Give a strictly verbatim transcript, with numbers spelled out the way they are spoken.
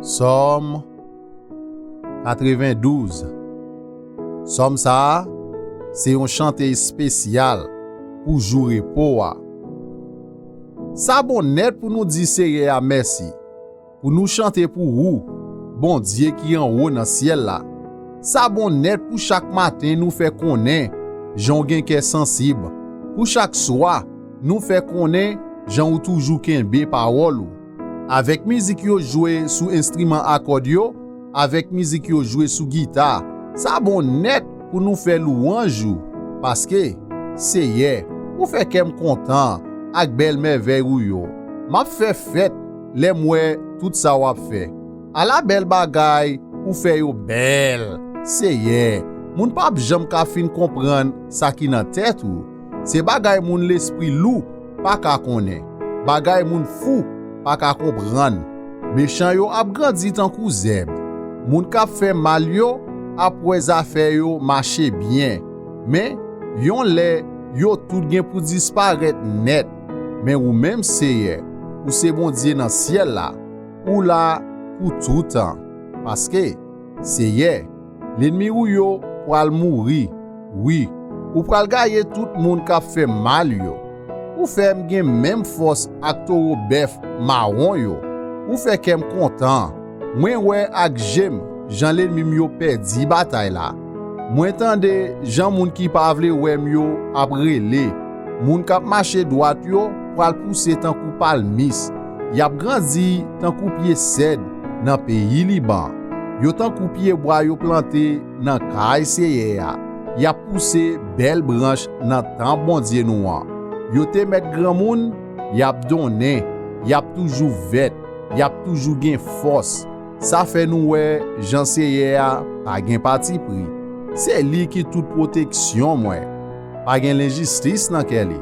Sòm katrevendouz. Sòm sa a se yon chante espesyal pou jou repo a. Sa bon nèt pou nou di Seyè a mèsi, pou nou chante pou ou, Bondye ki anwo nan syèl la. Sa bon nèt pou chak maten nou fè konnen jan w gen kè sansib, pou chak swa nou fè konnen jan ou toujou kenbe pawòl ou. Avèk mizik yo jwe sou enstriman a kòd yo, avèk mizik yo jwe sou gita, sa bon nèt pou nou fè lwanj ou, paske, Seyè, ou fè kè m kontan ak bèl mèvèy ou yo. M ap fè fèt lè m wè tout sa w ap fè. Ala bèl bagay ou fè yo bèl, Seyè! Moun p ap janm ka fin konprann sa ki nan tèt ou. Se bagay moun lespri lou pa ka konnen, bagay moun fou pa ka konprann. Mechan yo ap grandi tankou zèb. Moun k ap fè mal yo ap wè zafè yo mache byen. Men, yon lè, yo tout gen pou disparèt nèt. Men ou menm, Seyè, ou se Bondye nan syèl la, ou la pou toutan. Paske, Seyè, lènmi ou yo pral mouri. Wi, ou pral gaye tout moun k ap fè mal yo. Ou fè m gen menm fòs ak towo bèf mawon yo. Ou fè kè m kontan. Mwen wè ak je m jan lènmi m yo pèdi batay la. Mwen tande jan moun ki pa vle wè m yo ap rele. Moun k ap mache dwat yo pral pouse tankou palmis. Y ap grandi tankou pye sèd nan peyi Liban. Yo tankou pyebwa yo plante nan kay Seyè a. Y ap pouse bèl branch nan tanp Bondye nou an. Yo te mèt granmoun, y ap donnen, y ap toujou vèt, y ap toujou gen fòs. Sa fè nou wè jan Seyè a pa gen patipri. Se li ki tout pwoteksyon mwen. Pa gen lenjistis nan kè li.